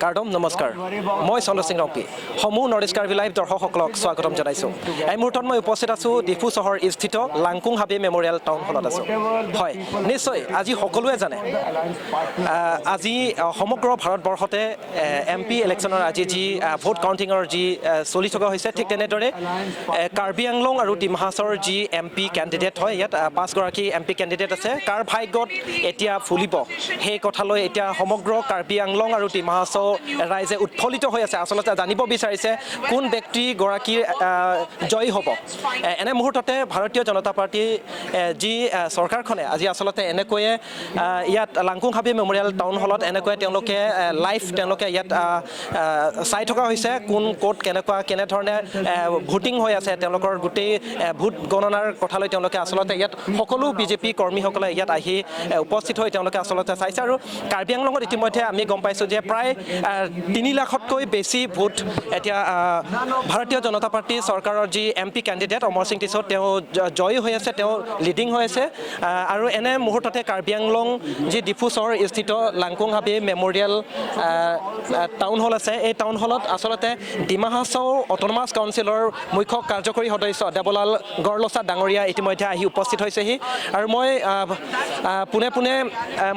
কাৰ্ডম নমস্কাৰ, মই চন্দ্ৰ সিং ৰংপি। সমূহ নৰ্থ ইষ্ট কাৰ্বি লাইভ দৰ্শকসকলক স্বাগতম জনাইছোঁ। এই মুহূৰ্তত মই উপস্থিত আছোঁ ডিফু চহৰ স্থিত লাংকুং হাবি মেমৰিয়েল টাউন হলত আছোঁ। হয়, নিশ্চয় আজি সকলোৱে জানে, আজি সমগ্ৰ ভাৰতবৰ্ষতে এম পি ইলেকশ্যনৰ আজি যি ভোট কাউণ্টিঙৰ যি চলি থকা হৈছে, ঠিক তেনেদৰে কাৰ্বি আংলং আৰু ডিমা হাছাওৰ যি এম পি কেণ্ডিডেট হয়, ইয়াত পাঁচগৰাকী এম পি কেণ্ডিডেট আছে। কাৰ ভাগ্যত এতিয়া ফুলিব, সেই কথালৈ এতিয়া সমগ্ৰ কাৰ্বি আংলং আৰু ডিমা হাছাও ৰাইজে উৎফুল্লিত হৈ আছে। আচলতে জানিব বিচাৰিছে কোন ব্যক্তিগৰাকীৰ জয়ী হ'ব। এনে মুহূৰ্ততে ভাৰতীয় জনতা পাৰ্টী যি চৰকাৰখনে আজি আচলতে এনেকৈয়ে ইয়াত লাংকুং হাবি মেমৰিয়েল টাউন হলত এনেকৈয়ে তেওঁলোকে লাইভ তেওঁলোকে ইয়াত চাই থকা হৈছে, কোন ক'ত কেনেকুৱা কেনেধৰণে ভোটিং হৈ আছে। তেওঁলোকৰ গোটেই ভোট গণনাৰ কথালৈ তেওঁলোকে আচলতে ইয়াত সকলো বিজেপি কৰ্মীসকলে ইয়াত আহি উপস্থিত হৈ তেওঁলোকে আচলতে চাইছে। আৰু কাৰ্বি আংলঙত ইতিমধ্যে আমি গম পাইছোঁ যে প্ৰায় 3 লাখতকৈ বেছি ভোট এতিয়া ভাৰতীয় জনতা পাৰ্টী চৰকাৰৰ যি এম পি কেণ্ডিডেট অমৰ সিং টিছৌ, তেওঁ জয়ী হৈ আছে, তেওঁ লিডিং হৈ আছে। আৰু এনে মুহূৰ্ততে কাৰ্বি আংলং যি ডিফু চহৰ স্থিত লাংকুং হাবি মেমৰিয়েল টাউন হল আছে, এই টাউন হলত আচলতে ডিমা হাছাও অট'নমাছ কাউন্সিলৰ মুখ্য কাৰ্যকৰী সদস্য দেৱলাল গৰলচা ডাঙৰীয়া ইতিমধ্যে আহি উপস্থিত হৈছেহি। আৰু মই আহ, আহ, পোনে পোনে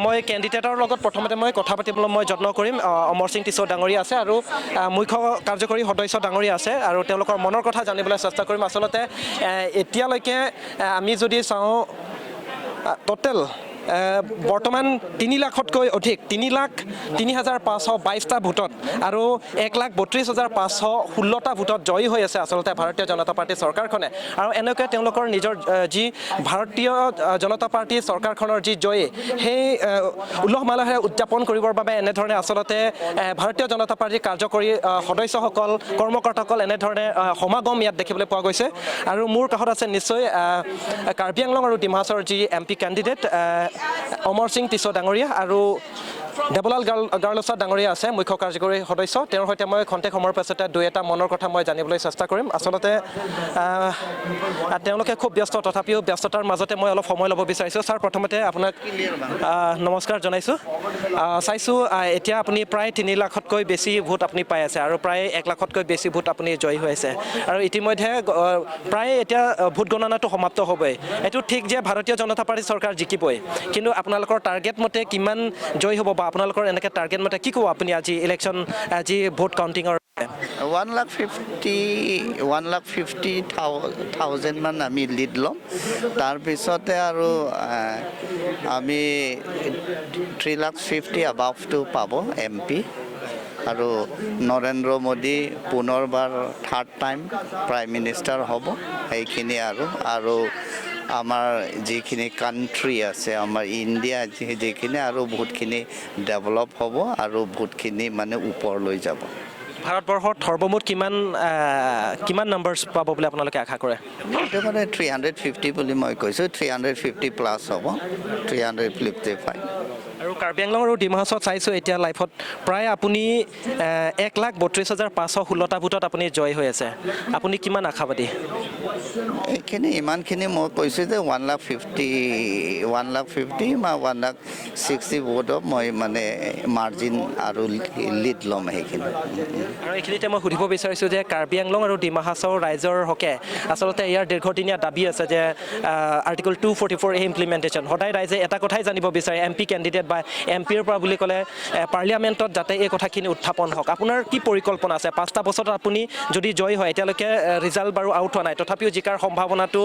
মই কেণ্ডিডেটৰ লগত প্ৰথমতে মই কথা পাতিবলৈ মই যত্ন কৰিম। অমৰ সিং টিছৌ ডাঙৰীয়া আছে আৰু মুখ্য কাৰ্যকৰী সদস্য ডাঙৰীয়া আছে আৰু তেওঁলোকৰ মনৰ কথা জানিবলৈ চেষ্টা কৰিম। আচলতে এতিয়ালৈকে আমি যদি চাওঁ, টোটেল বৰ্তমান 3 লাখতকৈ অধিক, 3,03,522টা ভোটত আৰু 1,32,516টা ভোটত জয়ী হৈ আছে আচলতে ভাৰতীয় জনতা পাৰ্টী চৰকাৰখনে। আৰু এনেকৈ তেওঁলোকৰ নিজৰ যি ভাৰতীয় জনতা পাৰ্টী চৰকাৰখনৰ যি জয়ী, সেই উলহ মালহেৰে উদযাপন কৰিবৰ বাবে এনেধৰণে আচলতে ভাৰতীয় জনতা পাৰ্টীৰ কাৰ্যকৰী সদস্যসকল, কৰ্মকৰ্তাসকল এনেধৰণে সমাগম ইয়াত দেখিবলৈ পোৱা গৈছে। আৰু মোৰ কাষত আছে নিশ্চয় কাৰ্বি আংলং আৰু ডিমা হাছাওৰ যি এম পি কেণ্ডিডেট অমৰ সিং টিছৌ ডাঙৰীয়া আৰু দেৱলাল গাৰ্লচা ডাঙৰীয়া আছে, মুখ্য কাৰ্যকৰী সদস্য। তেওঁৰ সৈতে মই খন্তেক সময়ৰ পাছতে দুই এটা মনৰ কথা মই জানিবলৈ চেষ্টা কৰিম। আচলতে তেওঁলোকে খুব ব্যস্ত, তথাপিও ব্যস্ততাৰ মাজতে মই অলপ সময় ল'ব বিচাৰিছোঁ। ছাৰ, প্ৰথমতে আপোনাক নমস্কাৰ জনাইছোঁ। চাইছোঁ এতিয়া আপুনি প্ৰায় 3 লাখতকৈ বেছি ভোট আপুনি পাই আছে আৰু প্ৰায় 1 লাখতকৈ বেছি ভোট আপুনি জয়ী হৈ আছে আৰু ইতিমধ্যে প্ৰায় এতিয়া ভোট গণনাটো সমাপ্ত হ'বই। এইটো ঠিক যে ভাৰতীয় জনতা পাৰ্টী চৰকাৰ জিকিবই, কিন্তু আপোনালোকৰ টাৰ্গেট মতে কিমান জয়ী হ'ব বা আপোনালোকৰ এনেকৈ টাৰ্গেট মতে কি ক'ব আপুনি আজি ইলেকশ্যন যি ভোট কাউণ্টিঙৰ? 1 lakh 50, 1,50,000মান আমি লিড ল'ম। তাৰপিছতে আৰু আমি 3 লাখ 50 আবাভটো পাব এম পি। আৰু নৰেন্দ্ৰ মোদী পুনৰবাৰ থাৰ্ড টাইম প্ৰাইম মিনিষ্টাৰ হ'ব, সেইখিনি। আৰু আৰু আমাৰ যিখিনি কাণ্ট্ৰি আছে, আমাৰ ইণ্ডিয়া যিখিনি আৰু বহুতখিনি ডেভেলপ হ'ব আৰু বহুতখিনি মানে ওপৰলৈ যাব। ভাৰতবৰ্ষত সৰ্বমুঠ কিমান নাম্বাৰ্ছ পাব বুলি আপোনালোকে আশা কৰে? সেইটো মানে 350 বুলি মই কৈছোঁ, 350 প্লাছ হ'ব, 355। আৰু কাৰ্বি আংলং আৰু ডিমা হাছাওত চাইছোঁ এতিয়া লাইভত প্ৰায় আপুনি 1,32,516টা ভোটত আপুনি জয় হৈ আছে। আপুনি কিমান আশাবাদী? এইখিনি ইমানখিনি মই কৈছোঁ যে 1 lakh 50, 1 lakh 50 বা 1 লাখ 60 ভোটত মই মানে মাৰ্জিন আৰু লিড ল'ম সেইখিনি। আৰু এইখিনিতে মই সুধিব বিচাৰিছোঁ যে কাৰ্বি আংলং আৰু ডিমা হাছাও ৰাইজৰ হকে আচলতে ইয়াৰ দীৰ্ঘদিনীয়া দাবী আছে যে আৰ্টিকল 244 এই ইমপ্লিমেণ্টেশ্যন। সদায় ৰাইজে এটা কথাই জানিব বিচাৰে, এম পি কেণ্ডিডেট বা এম পিৰ পৰা বুলি ক'লে পাৰ্লিয়ামেণ্টত যাতে এই কথাখিনি উত্থাপন হওক। আপোনাৰ কি পৰিকল্পনা আছে 5টা বছৰত আপুনি যদি জয়ী হয়? এতিয়ালৈকে ৰিজাল্ট বাৰু আউট হোৱা নাই, তথাপিও জিকাৰ সম্ভাৱনাটো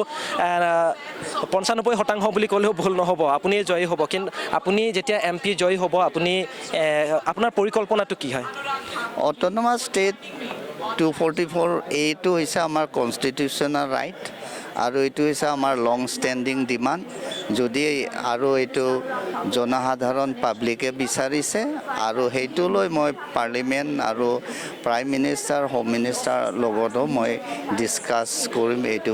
95% বুলি ক'লেও ভুল নহ'ব, আপুনি জয়ী হ'ব। কিন্তু আপুনি যেতিয়া এম পি জয়ী হ'ব, আপুনি আপোনাৰ পৰিকল্পনাটো কি হয়? অট'নমাছ ষ্টেট 244 এইটো হৈছে আমাৰ কনষ্টিটিউশ্যনেল ৰাইট আৰু এইটো হৈছে আমাৰ লং ষ্টেণ্ডিং ডিমাণ্ড। যদি আৰু এইটো জনসাধাৰণ পাব্লিকে বিচাৰিছে আৰু সেইটো লৈ মই পাৰ্লিমেণ্ট আৰু প্ৰাইম মিনিষ্টাৰ, হোম মিনিষ্টাৰ লগতো মই ডিছকাছ কৰিম এইটো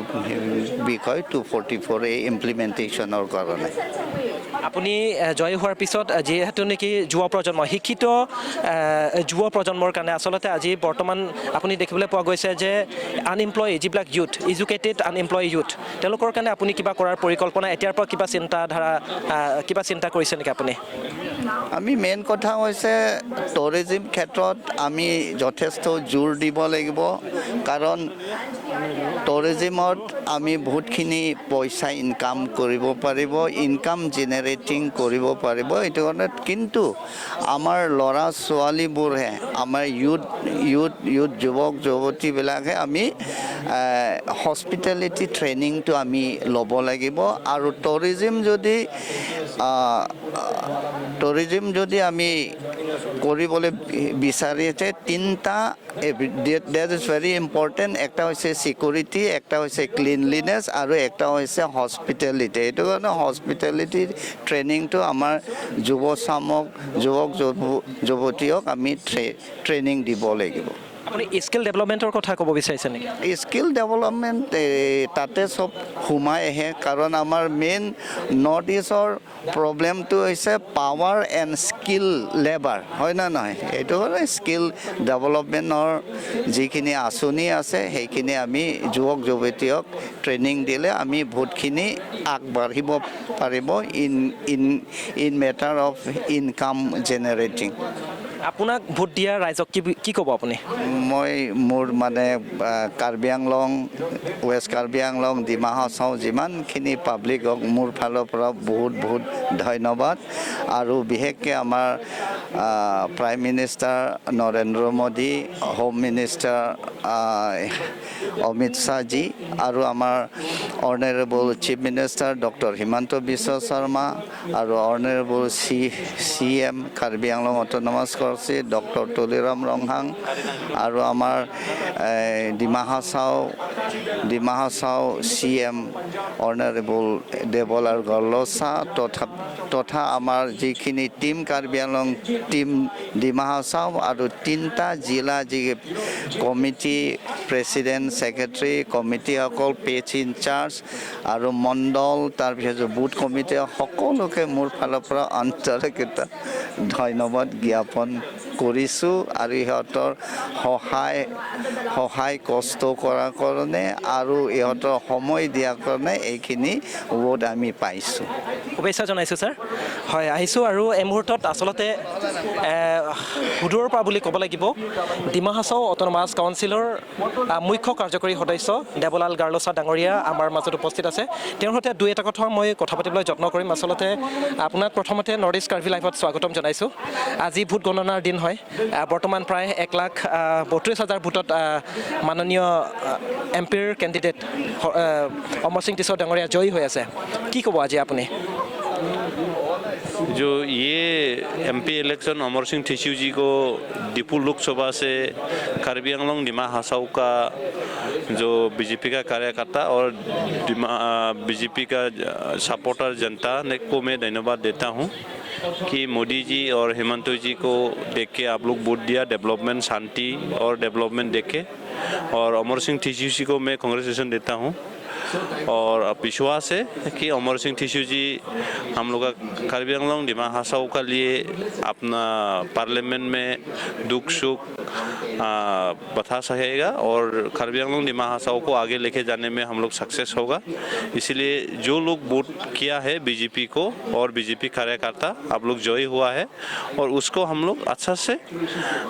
বিষয়, 244 এই ইমপ্লিমেণ্টেশ্যনৰ কাৰণে। আপুনি জয়ী হোৱাৰ পিছত যিহেতু নেকি যুৱ প্ৰজন্ম, শিক্ষিত যুৱ প্ৰজন্মৰ কাৰণে আচলতে আজি বৰ্তমান আপুনি দেখিবলৈ পোৱা গৈছে যে আনএমপ্লয় যিবিলাক ইউথ, এডুকেটেড আনএমপ্লয় ইউথ, তেওঁলোকৰ কাৰণে আপুনি কিবা কৰাৰ পৰিকল্পনা, এতিয়াৰ পৰা কিবা চিন্তাধাৰা, কিবা চিন্তা কৰিছে নেকি আপুনি? আমি মেইন কথা হৈছে টুৰিজিম ক্ষেত্ৰত আমি যথেষ্ট জোৰ দিব লাগিব, কাৰণ টুৰিজিমত আমি বহুতখিনি পইচা ইনকাম কৰিব পাৰিব, ইনকাম জেনেৰেটিং কৰিব পাৰিব। এইটো কাৰণে কিন্তু আমাৰ ল'ৰা ছোৱালীবোৰহে, আমাৰ ইউথ ইউথ ইউথ যুৱক যুৱতীবিলাকে আমি হস্পিটেলিটি ট্ৰেইনিংটো আমি ল'ব লাগিব। আৰু টুৰিজিম যদি আমি কৰিবলৈ বিচাৰিছে, তিনিটা that is very important. একটা হৈছে ছিকিউৰিটি, একটা হৈছে ক্লিনলিনেছ আৰু একটা হৈছে হস্পিটেলিটি। এইটো কাৰণে হস্পিটেলিটি ট্ৰেইনিংটো আমাৰ যুৱচামক, যুৱক যুৱতীক আমি ট্ৰেইনিং দিব লাগিব। আপুনি স্কিল ডেভেলপমেণ্টৰ কথা ক'ব বিচাৰিছে নেকি? স্কিল ডেভেলপমেণ্ট তাতে চব সোমাই আহে, কাৰণ আমাৰ মেইন নৰ্থ ইষ্টৰ প্ৰব্লেমটো হৈছে পাৱাৰ এণ্ড স্কিল লেবাৰ, হয় নে নহয়? এইটো কাৰণে স্কিল ডেভেলপমেণ্টৰ যিখিনি আঁচনি আছে, সেইখিনি আমি যুৱক যুৱতীক ট্ৰেইনিং দিলে আমি বহুতখিনি আগবাঢ়িব পাৰিব in matter of income generating. আপোনাক ভোট দিয়া ৰাইজক কি কি ক'ব আপুনি? মই মোৰ মানে কাৰ্বি আংলং, ৱেষ্ট কাৰ্বি আংলং, ডিমা হাছাও যিমানখিনি পাব্লিকক মোৰ ফালৰ পৰা বহুত বহুত ধন্যবাদ। আৰু বিশেষকৈ আমাৰ prime minister Narendra Modi, home minister Amit শ্বাহজী আৰু আমাৰ honourable chief minister doctor Himanta Biswa Sarma আৰু honourable C M Karbi Anglong autonomous council doctor Tuliram Ronghang আৰু আমাৰ এই, Dima Hasao C M honourable Debolal Gorlosa তথা আমাৰ যিখিনি টীম কাৰ্বি আংলং, টীম ডিমা হাছাও আৰু তিনিটা জিলা যি কমিটি, প্ৰেচিডেণ্ট, ছেক্ৰেটাৰী, কমিটিসকল, পেচ ইনচাৰ্জ আৰু মণ্ডল, তাৰপিছত বুথ কমিটি, সকলোকে মোৰ ফালৰ পৰা আন্তৰিকতা ধন্যবাদ জ্ঞাপন কৰিছোঁ। আৰু ইহঁতৰ সহায় কষ্ট কৰাৰ কাৰণে আৰু ইহঁতৰ সময় দিয়াৰ কাৰণে এইখিনি ভোট আমি পাইছোঁ। শুভেচ্ছা জনাইছোঁ ছাৰ। হয়, আহিছোঁ আৰু এই মুহূৰ্তত আচলতে সুদূৰৰ পৰা বুলি ক'ব লাগিব, ডিমা হাছাও অট'নমাছ কাউন্সিলৰ মুখ্য কাৰ্যকৰী সদস্য দেৱলাল গাৰ্লোচা ডাঙৰীয়া আমাৰ মাজত উপস্থিত আছে। তেওঁৰ সৈতে দুই এটা কথা মই কথা পাতিবলৈ যত্ন কৰিম। আচলতে আপোনাক প্ৰথমতে নৰ্থ ইষ্ট কাৰ্বি লাইভত স্বাগতম জনাইছোঁ। আজি ভোট গণনাৰ দিন হয়। বৰ্তমান প্ৰায় 1,32,000 ভোটত মাননীয় এম পিৰ কেণ্ডিডেট অমৰ সিং টিছৌ ডাঙৰীয়া জয়ী হৈ আছে। কি ক'ব আজি আপুনি? जो ये एमपी इलेक्शन अमर सिंह ठिसू जी को डिपू लोकसभा से कार्बी आंगलोंग, डिमा हासाओ का जो बीजेपी का कार्यकर्ता और बीजेपी का सपोर्टर जनता ने को मैं धन्यवाद देता हूँ कि मोदी जी और हिमंत जी को देख के आप लोग वोट दिया, डेवलपमेंट, शांति और डेवलपमेंट देख के। और अमर सिंह ठिसू जी को मैं कांग्रेचुलेशन देता हूँ और विश्वास है कि अमर सिंह ठिसू जी हम लोग का कार्बी आंगलोंग, डिमा हासाओ का लिए अपना पार्लियामेंट में दुख सुख बता सकेगा और कार्बी आंगलोंग, डिमा हासाओ को आगे लेके जाने में हम लोग सक्सेस होगा। इसलिए जो लोग वोट किया है बीजेपी को और बीजेपी कार्यकर्ता, आप लोग जयी हुआ है और उसको हम लोग अच्छा से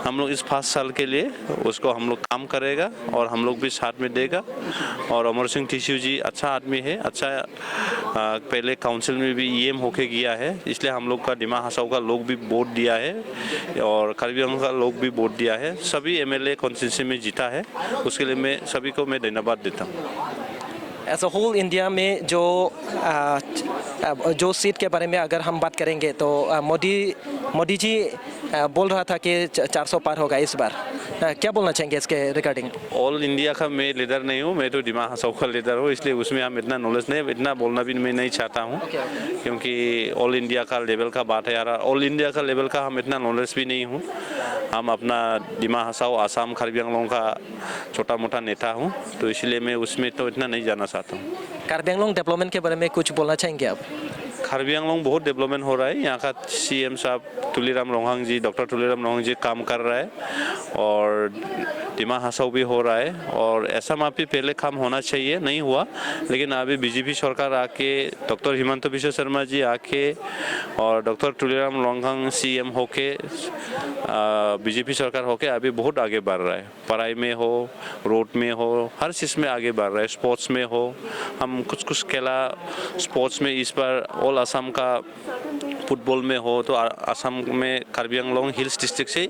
हम लोग इस 5 साल के लिए उसको हम लोग काम करेगा और हम लोग भी साथ में देगा। और अमर सिंह ठिसू जी अच्छा आदमी है, अच्छा पहले काउंसिल में भी ईएम होके गया है, इसलिए हम लोग का डिमा हासाओ का लोग भी वोट दिया है और कार्बी आंगलों का लोग भी वोट दिया है। सभी एमएलए कॉन्स्टिट्यूंसी में जीता है, उसके लिए मैं सभी को मैं धन्यवाद देता हूँ। एज अ होल इंडिया में जो सीट के बारे में अगर हम बात करेंगे तो मोदी मोदी जी बोल रहा था कि 400 पार होगा इस बार। क्या बोलना चाहेंगे इसके रिगार्डिंग? ऑल इंडिया का मैं लीडर नहीं हूँ, मैं तो डिमा हासाओ का लीडर हूँ, इसलिए उसमें हम इतना नॉलेज नहीं, इतना बोलना भी मैं नहीं चाहता हूँ, क्योंकि ऑल इंडिया का लेवल का बात है यार। ऑल इंडिया का लेवल का हम इतना नॉलेज भी नहीं हूँ। हम अपना डिमा हासाओ, आसाम, कार्बी आंगलोंग का छोटा मोटा नेता हूँ, तो इसलिए मैं उसमें तो इतना नहीं जाना चाहता हूँ। कार्बी आंगलोंग डेवलपमेंट के बारे में कुछ बोलना चाहेंगे आप? कार्बी आंगलोंग बहुत डेवलपमेंट हो रहा है। यहाँ का सीएम साहब तुलीराम रोंगहांग जी, डॉक्टर तुलीराम रोंगहांग जी काम कर रहा है और दिमा हासाओ भी हो रहा है। और ऐसा माफी पहले काम होना चाहिए, नहीं हुआ, लेकिन अभी बीजेपी सरकार आके, डॉक्टर हिमंत बिश्व शर्मा जी आके और डॉक्टर तुलीराम रोंगहांग सीएम होके, बीजेपी सरकार होके अभी बहुत आगे बढ़ रहा है। पढ़ाई में हो, रोड में हो, हर चीज़ में आगे बढ़ रहा है। स्पोर्ट्स में हो, हम कुछ कुछ खेला स्पोर्ट्स में इस बार ऑल असम का फुटबॉल में हो तो असम में कार्बी आंगलोंग हिल्स डिस्ट्रिक्ट से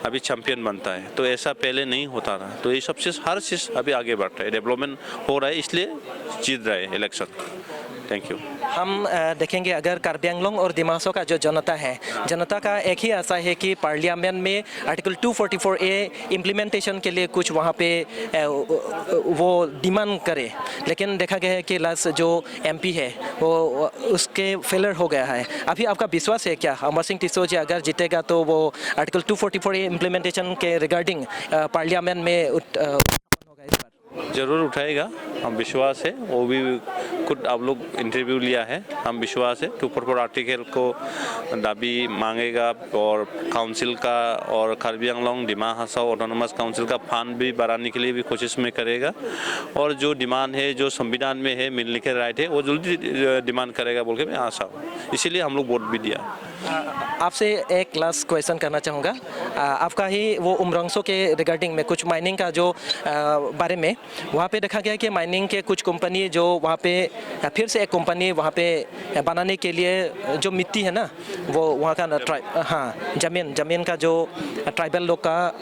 अभी चैम्पियन बनता है। तो ऐसा पहले नहीं होता था। तो ये सब चीज़, हर चीज़ अभी आगे बढ़ रहा है, डेवलपमेंट हो रहा है, इसलिए जीत रहा है इलेक्शन। Thank you. हम देखेंगे, अगर कार्बी आंगलोंग और दिमासा का जो जनता है, जनता का एक ही आशा है कि पार्लियामेंट में आर्टिकल 244 ए इम्प्लीमेंटेशन के लिए कुछ वहाँ पे वो डिमांड करे। लेकिन देखा गया है कि लास्ट जो एमपी है, वो उसके फेलियर हो गया है। अभी आपका विश्वास है क्या, अमर सिंह टिसो जी अगर जीतेगा तो वो आर्टिकल 244 ए इम्प्लीमेंटेशन के रिगार्डिंग पार्लियामेंट में होगा इस बार? ज़रूर उठाएगा, हम विश्वास है। वो भी खुद आप लोग इंटरव्यू लिया है। हम विश्वास है, 244 आर्टिकल को दाबी मांगेगा और काउंसिल का और कार्बी आंगलोंग डिमा हासाओ ऑटोनोमस काउंसिल का फंड भी बढ़ाने के लिए भी कोशिश में करेगा और जो डिमांड है, जो संविधान में है, मिलने के राइट है, वो जल्दी डिमांड करेगा बोल के मैं आशा हूँ। इसीलिए हम लोग वोट भी दिया। आपसे एक लास्ट क्वेश्चन करना चाहूँगा। आपका ही वो उमरंगसो के रिगार्डिंग में कुछ माइनिंग का जो बारे में वहाँ पे देखा गया कि माइनिंग के कुछ कंपनी जो वहाँ पे फिर से एक कंपनी वहाँ पे बनाने के लिए जो मिट्टी है ना, वो वहाँ का हाँ, ज़मीन ज़मीन का जो ट्राइबल लोग का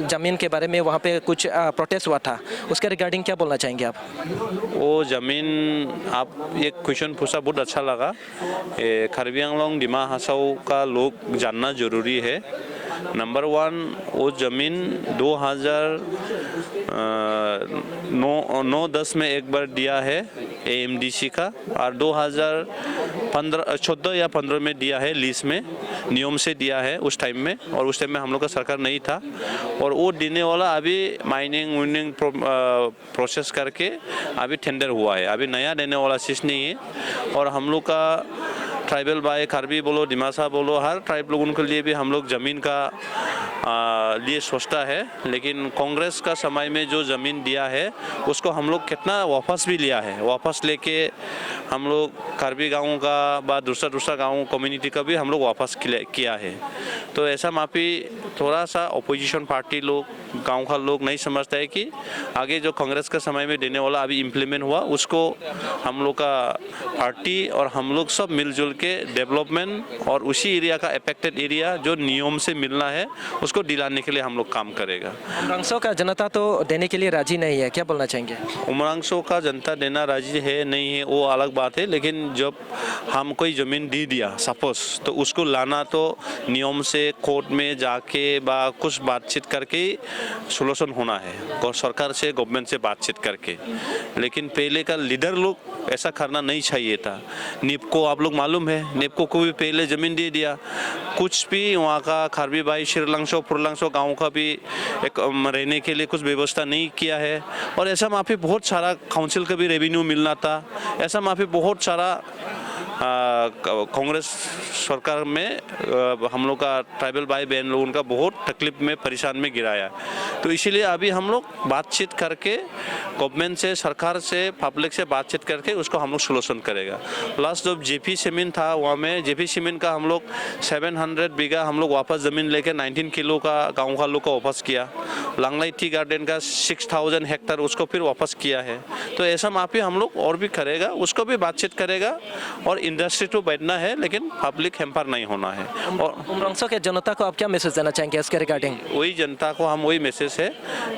ज़मीन के बारे में वहाँ पे कुछ प्रोटेस्ट हुआ था, उसके रिगार्डिंग क्या बोलना चाहेंगे आप? वो ज़मीन, आप ये क्वेश्चन पूछा, बहुत अच्छा लगा। कार्बी आंगलोंग डिमा हासाओ का लोग जानना जरूरी है। नंबर 1, वो ज़मीन 2009 9-10 में एक बार दिया है एएमडीसी का और 2015, 14 या 15 में दिया है लीज में, नियम से दिया है उस टाइम में और उस टाइम में हम लोग का सरकार नहीं था। और वो देने वाला अभी माइनिंग वाइनिंग प्रोसेस करके अभी टेंडर हुआ है, अभी नया देने वाला चीज़ नहीं है। और हम लोग का ट्राइबल भाई, कार्बी बोलो, डिमासा बोलो, हर ट्राइब लोगों के लिए भी हम लोग ज़मीन का लिए सोचता है। लेकिन कांग्रेस का समय में जो ज़मीन दिया है, उसको हम लोग कितना वापस भी लिया है। वापस लेके हम लोग कार्बी गाँव का व दूसरा दूसरा गाँव कम्युनिटी का भी हम लोग वापस किया है। तो ऐसा माफ़ी थोड़ा सा अपोजिशन पार्टी लोग, गांव का लोग नहीं समझता है कि आगे जो कांग्रेस का समय में देने वाला अभी इम्प्लीमेंट हुआ, उसको हम लोग का पार्टी और हम लोग सब मिलजुल के डेवलपमेंट और उसी एरिया का अफेक्टेड एरिया जो नियम से मिलना है, उसको दिलाने के लिए हम लोग काम करेगा। उमरंगसो का जनता तो देने के लिए राजी नहीं है, क्या बोलना चाहेंगे? उमरांगसो का जनता देना राजी है नहीं है, वो अलग बात है। लेकिन जब हम कोई ज़मीन दे दिया सपोज, तो उसको लाना तो नियम से कोर्ट में जाके बा कुछ बातचीत करके सोल्यूशन होना है और सरकार से, गवर्नमेंट से बातचीत करके। लेकिन पहले का लीडर लोग ऐसा करना नहीं चाहिए था। निपको आप लोग मालूम है, निपको को भी पहले ज़मीन दे दिया। कुछ भी वहाँ का कार्बी भाई, शिरलांगसो, पुरलांगसो गाँव का भी एक रहने के लिए कुछ व्यवस्था नहीं किया है। और ऐसा माफ़ी बहुत सारा काउंसिल का भी रेवेन्यू मिलना था। ऐसा माफ़ी बहुत सारा कांग्रेस सरकार में हम लोग का ट्राइबल भाई बहन लोगों का बहुत तकलीफ में, परेशान में गिराया। तो इसीलिए अभी हम लोग बातचीत करके, गवर्नमेंट से, सरकार से, पब्लिक से बातचीत करके उसको हम लोग सोल्यूशन करेगा। लास्ट जब जेपी सीमेंट था, वहाँ में जेपी सीमेंट का हम लोग 700 बीघा हम लोग वापस ज़मीन लेके 19 किलो का गाँव का लोग का वापस किया। लांगलाई टी गार्डन का 6000 हेक्टर, उसको फिर वापस किया है। तो ऐसा माफ़ी हम लोग और भी करेगा, उसको भी बातचीत करेगा और इंडस्ट्री तो बैठना है, लेकिन पब्लिक हेम्पर नहीं होना है और उमरंगसो के जनता को आप क्या मैसेज देना चाहेंगे इसके रिगार्डिंग? वही जनता को हम वही मैसेज है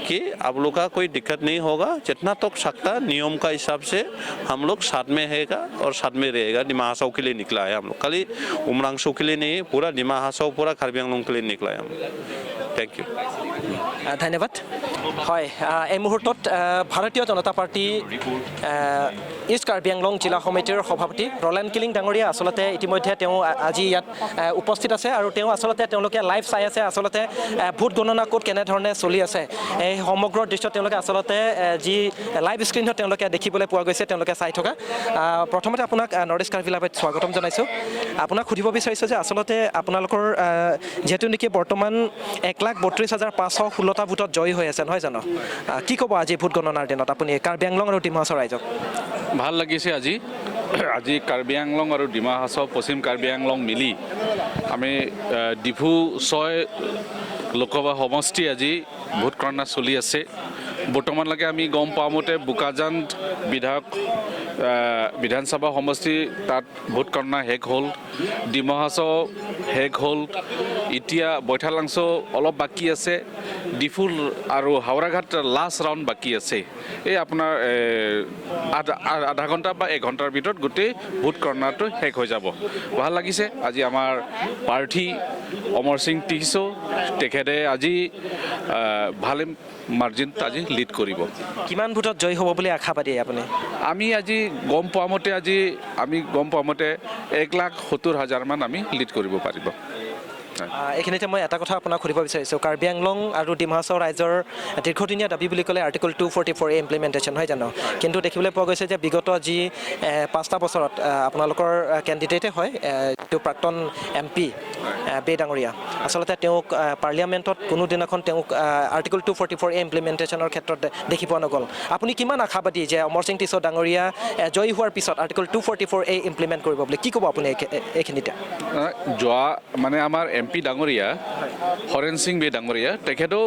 कि आप लोग का कोई दिक्कत नहीं होगा। जितना तक सकता नियम का हिसाब से हम लोग साथ में रहेगा और साथ में रहेगा। डिमा हासाओ के लिए निकला है हम लोग, खाली उमरांगसो के लिए नहीं, पूरा डिमा हासाओ, पूरा कार्बी आंगलोंग के लिए निकला है हम। Thank you. ধন্যবাদ। হয়, এই মুহূৰ্তত ভাৰতীয় জনতা পাৰ্টী ইষ্ট কাৰ্বি আংলং জিলা সমিতিৰ সভাপতি ৰলেন কিলিং। কিলিং ডাঙৰীয়া আচলতে ইতিমধ্যে তেওঁ আজি ইয়াত উপস্থিত আছে আৰু তেওঁ আচলতে তেওঁলোকে লাইভ চাই আছে। আচলতে ভোট গণনা ক'ত কেনেধৰণে চলি আছে, এই সমগ্ৰ দৃশ্য তেওঁলোকে আচলতে যি লাইভ স্ক্ৰীণত তেওঁলোকে দেখিবলৈ পোৱা গৈছে, তেওঁলোকে চাই থকা। প্ৰথমতে আপোনাক নৰ্থ ইষ্ট কাৰ্বি লাইভত স্বাগতম জনাইছোঁ। আপোনাক সুধিব বিচাৰিছোঁ যে আচলতে আপোনালোকৰ যিহেতু নেকি বৰ্তমান 1,32,516টা ভোটত জয়ী হৈ আছে, নহয় জানো? কি ক'ব আজি ভোট গণনাৰ দিনত আপুনি কাৰ্বি আংলং আৰু ডিমা হাছাও ৰাইজক? ভাল লাগিছে আজি। আজি কাৰ্বি আংলং আৰু ডিমা হাছাও, পশ্চিম কাৰ্বি আংলং মিলি আমি ডিফু 6 লোকসভা সমষ্টি আজি ভোট গণনা চলি আছে। বৰ্তমানলৈকে আমি গম পোৱা মতে বোকাজান বিধায়ক বিধানসভা সমষ্টি তাত ভোট গণনা শেষ হ'ল, ডিমা হাছাও শেষ হ'ল, এতিয়া বৈঠালাংছ' অলপ বাকী আছে, ডিফু আৰু হাওৰাঘাট লাষ্ট ৰাউণ্ড বাকী আছে। এই আপোনাৰ আধা ঘণ্টা বা এঘণ্টাৰ ভিতৰত গোটেই ভোট গণনাটো শেষ হৈ যাব। ভাল লাগিছে আজি আমাৰ প্ৰাৰ্থী অমৰ সিং টিছো, তেখেতে আজি ভালে মাৰ্জিন আজি লিড কৰিব। কিমান ভোটত জয়ী হ'ব বুলি আশাবাদী আপুনি? আমি আজি গম পোৱা মতে, আজি আমি গম পোৱা মতে 1,70,000মান আমি লিড কৰিব পাৰিব। এইখিনিতে মই এটা কথা আপোনাক সুধিব বিচাৰিছোঁ। কাৰ্বি আংলং আৰু ডিমা হাছাও ৰাইজৰ দীৰ্ঘদিনীয়া দাবী বুলি ক'লে Article 244A implementation, নহয় জানো? কিন্তু দেখিবলৈ পোৱা গৈছে যে বিগত যি 5টা বছৰত আপোনালোকৰ কেণ্ডিডেটে হয়, যিটো প্ৰাক্তন এম পি বে ডাঙৰীয়া, আচলতে তেওঁক পাৰ্লিয়ামেণ্টত কোনো দিনাখন তেওঁক আৰ্টিকল 244A ইমপ্লিমেণ্টেশ্যনৰ ক্ষেত্ৰত দেখি পোৱা নগ'ল। আপুনি কিমান আশাবাদী যে অমৰ সিং টিছ' ডাঙৰীয়া জয়ী হোৱাৰ পিছত Article 244A implement কৰিব বুলি? কি ক'ব আপুনি এইখিনিতে? যোৱা মানে আমাৰ এম পি ডাঙৰীয়া হৰেণ সিং বে ডাঙৰীয়া, তেখেতেও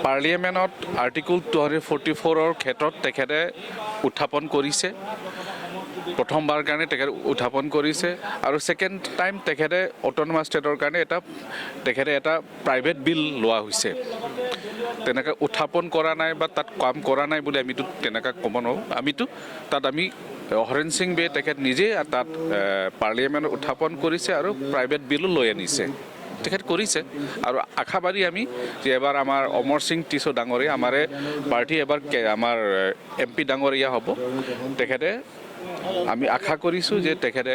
পাৰ্লিয়ামেণ্টত আৰ্টিকল 244ৰ ক্ষেত্ৰত তেখেতে উত্থাপন কৰিছে। প্ৰথমবাৰ কাৰণে তেখেতে উত্থাপন কৰিছে আৰু ছেকেণ্ড টাইম তেখেতে অট'নমাছ ষ্টেটৰ কাৰণে এটা তেখেতে এটা প্ৰাইভেট বিল লোৱা হৈছে। তেনেকৈ উত্থাপন কৰা নাই বা তাত কাম কৰা নাই বুলি আমিতো তেনেকুৱা ক'ব নোৱাৰোঁ। আমিতো তাত আমি হৰেণ সিং বে তেখেত নিজেই তাত পাৰ্লিয়ামেণ্টত উত্থাপন কৰিছে আৰু প্ৰাইভেট বিলো লৈ আনিছে, তেখেত কৰিছে। আৰু আশাবাদী আমি যে এবাৰ আমাৰ অমৰ সিং টিছো ডাঙৰীয়া, আমাৰে পাৰ্টি এবাৰ আমাৰ এম পি ডাঙৰীয়া হ'ব, তেখেতে আমি আশা কৰিছোঁ যে তেখেতে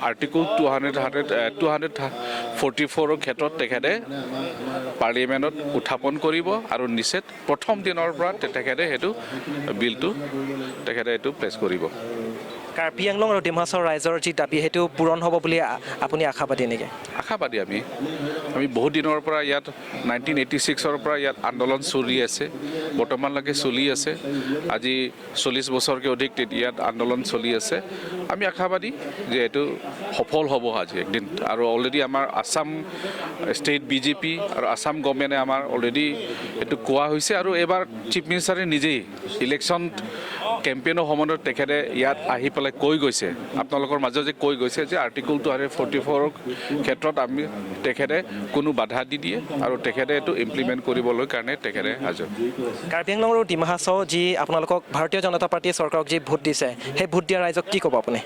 আৰ্টিকল 244ৰ ক্ষেত্ৰত তেখেতে পাৰ্লিয়ামেণ্টত উত্থাপন কৰিব আৰু নিশ্চিত প্ৰথম দিনৰ পৰা তেখেতে সেইটো বিলটো তেখেতে এইটো প্লেচ কৰিব। কাৰ্বি আংলং আৰু ডিমা হাছাও ৰাইজৰ যি দাবী, সেইটো পূৰণ হ'ব বুলি আপুনি আশাবাদী নেকি? আশাবাদী আমি। আমি বহুত দিনৰ পৰা ইয়াত 1986ৰ পৰা ইয়াত আন্দোলন চলি আছে, বৰ্তমানলৈকে চলি আছে। আজি 40 বছৰকৈ অধিক ইয়াত আন্দোলন চলি আছে। আমি আশাবাদী যে এইটো সফল হ'ব আজি একদিন। আৰু অলৰেডি আমাৰ আছাম ষ্টেট বিজেপি আৰু আছাম গভমেণ্টে আমাৰ অলৰেডি এইটো কোৱা হৈছে। আৰু এইবাৰ চিফ মিনিষ্টাৰে নিজেই ইলেকশ্যন কেম্পেইনৰ সময়ত তেখেতে ইয়াত আহি পেলাই কৈ গৈছে, আপোনালোকৰ মাজত যে কৈ গৈছে যে আৰ্টিকল 244ৰ ক্ষেত্ৰত আমি তেখেতে কোনো বাধা দি দিয়ে আৰু তেখেতে এইটো ইমপ্লিমেণ্ট কৰিবলৈ কাৰণে তেখেতে সাজু। কাৰ্বি আংলং আৰু ডিমা হাছাও যি আপোনালোকক ভাৰতীয় জনতা পাৰ্টীয়ে চৰকাৰক যি ভোট দিছে, সেই ভোট দিয়া ৰাইজক কি ক'ব আপুনি?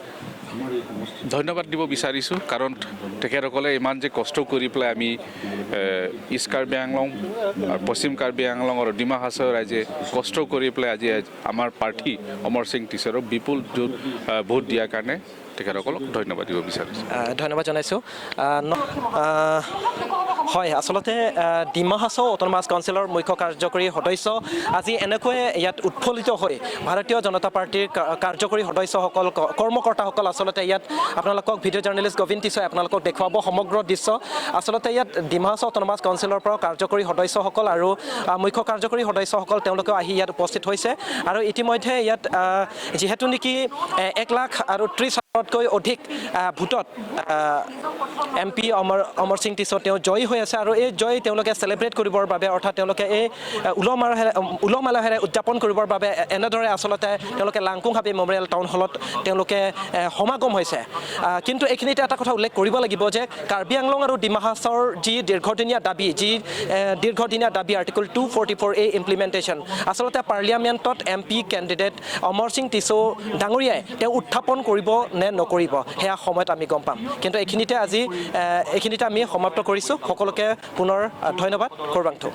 ধন্যবাদ দিব বিচাৰিছোঁ, কাৰণ তেখেতসকলে ইমান যে কষ্ট কৰি পেলাই আমি ইষ্ট কাৰ্বি আংলং, পশ্চিম কাৰ্বি আংলং আৰু ডিমা হাছাও ৰাইজে কষ্ট কৰি পেলাই আজি আমাৰ প্ৰাৰ্থী অমৰ সিং টিছ'ৰক বিপুল ভোট দিয়াৰ কাৰণে তেখেতসকলক ধন্যবাদ দিব বিচাৰিছোঁ। ধন্যবাদ জনাইছোঁ। হয়, আচলতে ডিমা হাছাও অট'নমাছ কাউন্সিলৰ মুখ্য কাৰ্যকৰী সদস্য আজি এনেকৈয়ে ইয়াত উৎফুল্লিত হৈ ভাৰতীয় জনতা পাৰ্টীৰ কাৰ্যকৰী সদস্যসকল, কৰ্মকৰ্তাসকল আচলতে ইয়াত আপোনালোকক ভিডিঅ' জাৰ্নেলিষ্ট গোবিন্দ টিছই আপোনালোকক দেখুৱাব সমগ্ৰ দৃশ্য। আচলতে ইয়াত ডিমা হাছাও অট'নমাছ কাউন্সিলৰ পৰাও কাৰ্যকৰী সদস্যসকল আৰু মুখ্য কাৰ্যকৰী সদস্যসকল তেওঁলোকেও আহি ইয়াত উপস্থিত হৈছে। আৰু ইতিমধ্যে ইয়াত যিহেতু নেকি 1,30,000তকৈ অধিক ভোটত এম পি অমৰ সিং টিছ' তেওঁ জয়ী হৈ আছে। আৰু এই জয় তেওঁলোকে চেলিব্ৰেট কৰিবৰ বাবে, অৰ্থাৎ তেওঁলোকে এই উলহ মালহেৰে উদযাপন কৰিবৰ বাবে এনেদৰে আচলতে তেওঁলোকে লাংকুং হাবি মেম'ৰিয়েল টাউন হলত তেওঁলোকে সমাগম হৈছে। কিন্তু এইখিনিতে এটা কথা উল্লেখ কৰিব লাগিব যে কাৰ্বি আংলং আৰু ডিমা হাছাওৰ যি দীৰ্ঘদিনীয়া দাবী, যি দীৰ্ঘদিনীয়া দাবী Article 244A implementation, আচলতে পাৰ্লিয়ামেণ্টত এম পি কেণ্ডিডেট অমৰ সিং টিছ' ডাঙৰীয়াই তেওঁ উত্থাপন কৰিব নে নকৰিব সেয়া সময়ত আমি গম পাম। কিন্তু এইখিনিতে আজি এইখিনিতে আমি সমাপ্ত কৰিছোঁ। সকলোকে পুনৰ ধন্যবাদ। কৰবাংথু।